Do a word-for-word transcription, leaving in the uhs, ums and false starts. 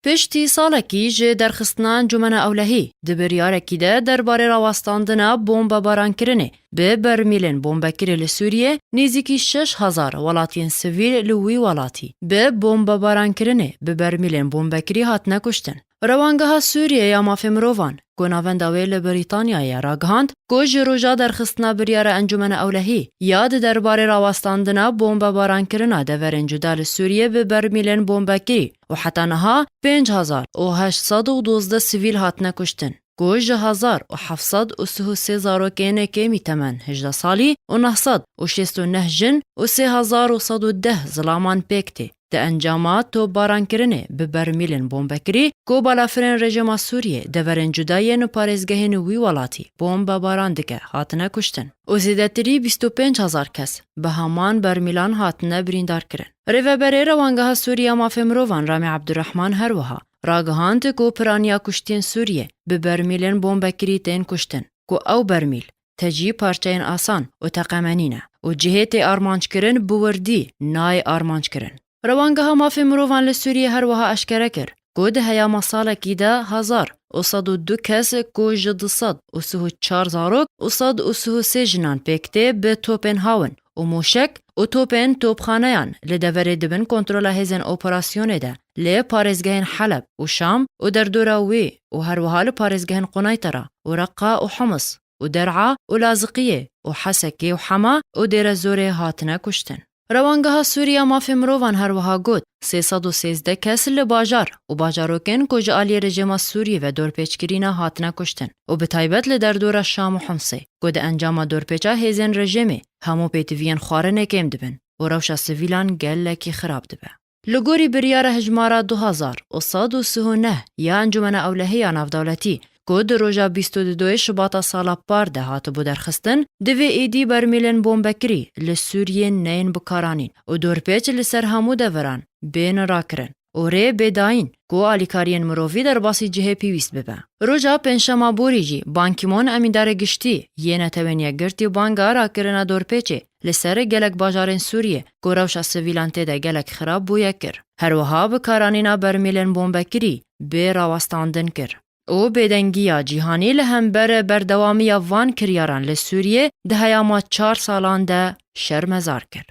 Piştî salekî ji derxistina Encûmena Ewlehî di biryarekî de derbarê rawestandina bombebarankirinê bi bermîlên bombekirî li Sûriyê, nêzîkî şeş hezar welatiyên sivîl li wî welatî bi bombebarankirinê bi bermîlên bombekirî hatine kuştin. Rewangeha Sûriyê ya Mafê Mirovan, ku navenda wê li Brîtanyayê ye, ragihand ku ji roja derxistina biryara Encûmena Ewlehî ya di derbarê rawestandina bombebarankirina deverên cuda li Sûriyê bi bermîlên bombekirî û heta niha pênc hezar û heşt sed û dozdeh sivîl hatine kuştin, ku ji hezar û heft sed û sih û sê zarokên kêmî temen hejdeh salî û neh sed û şêst û neh jin û sê hezar û sed û deh zilaman pêk tê. Di encama topbarankirinê bi bermîlên bombekirî ku balafirên rejîma Sûriyê deverên cuda yên parêzgehên wî welatî bombebaran dike, hatine kuştin û zêdetirî bîst û pênc hezar kes bi heman bermîlan hatine birîndarkirin. Rêveberê Rewangeha Sûriya Mafê Mirovan Ramî Ebdurrehman her wiha ragihand ku piraniya kuştiyên Sûriyê bi bermîlên bombekirî tên kuştin, ku ew bermîl tecî parçeyên asan û teqemenî ne û cihê tê armanckirin bi wirdî nayê armanckirin. Rewangeha Mafê Mirovan li Sûriyê her wiha eşkere kir ku di heyama salekî de hezar û sed û du kes ku ji du sed û sih û çar zarok û sed û sih û sê jinan pêk tê bi topên hawin û mûşek û topên topxaneyan li deverê di bin kontrola hêzên operasyonê de li parêzgehên Heleb û Şam û derdora wê û her wiha li parêzgehên Quneytara û Reqa û Humus û Der'a û Laziqiyê û Hesekê û Hema û Dêrezorê hatine kuştin. Rewangeha Sûriya Mafê Mirovan her wiha got, sê sed û sêzdeh kes li bajar û bajarokên ku ji aliyê rejîma Sûriyê ve dorpêçkirî ne hatine kuştin û bi taybet li derdora Şam û Humsê, ku di encama dorpêça hêzên rejîmê hemû pêtiviyên xwarinê kêm dibin û rewşa sivîlan gelekî xirab dibe. Li gorî biryara hejmara du hezar û sed û sih û neh ya Encûmena Ewlehî ya Navdewletî, ku di roja bîst û du Şibata sala par de hatibû derxistin, divê êdî bermîlên bombekirî li Sûriyê neyên bikaranîn û dorpêç li ser hemû deveran bên rakirin û rê bê dayîn ku alîkariyên mirovî derbasî cihê pêwîst bibe. Roja Pêncşema borî jî Ban Ki-moon, Emîndarê Giştî yê Netewên Yekgirtî, banga rakirina dorpêçê li ser gelek bajarên Sûriyê ku rewşa sivîlan tê de gelek xirab bûye kir. Her wiha bikaranîna bermîlên bombekirî bê rawestandin kir û bêdengiya cîhanî li hember berdewamiya van kiryaran li Sûriyê di heyama çar salan de şermezar kir.